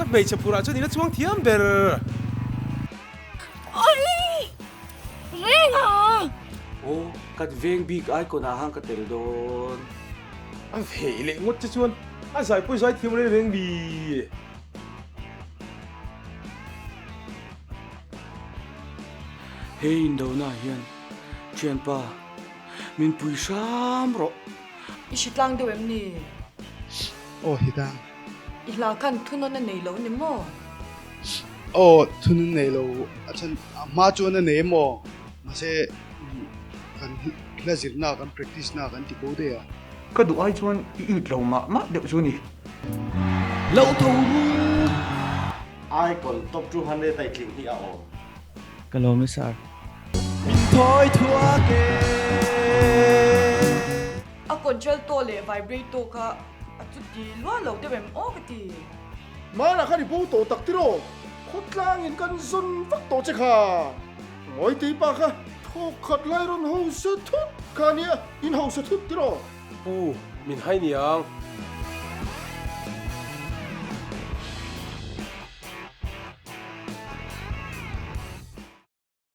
Ka hmeichhe phurah chuan i la chuang thiam ber. Oi! Reng a! Aw, kan veng bik icon ah khan ka tel dawn. A vei leh ngawt che chuan a zaipawi zai thiam reng reng mi. He indona ah hian thianpa min pui hram rawh. I hri tlang deuh em ni? Aw hitang. I hla khan thunawn a nei lo ni maw? Aw thunawn nei lo a chhan a hma chuan a nei emaw mahse kan hla zirna kan practice na kan ti bo daih a. Ka duh ai chuan i it lo mah mah deuh chu ni. Lo tho ru! Icon top 200 a i tling hi a awm. Ka lawm e sir. Min thawi thuak e. A contralto leh vibrato kha a chuti lua lo deuh em aw ka ti. Hmanah khan i bo tawh tak tiraw? Khawtlangin kan zawn vak tawh che kha. Ngawi tei pa kha thawk khat lai rawn hausa thut kha nia, in hausa thut tiraw? Pu, min hai niang.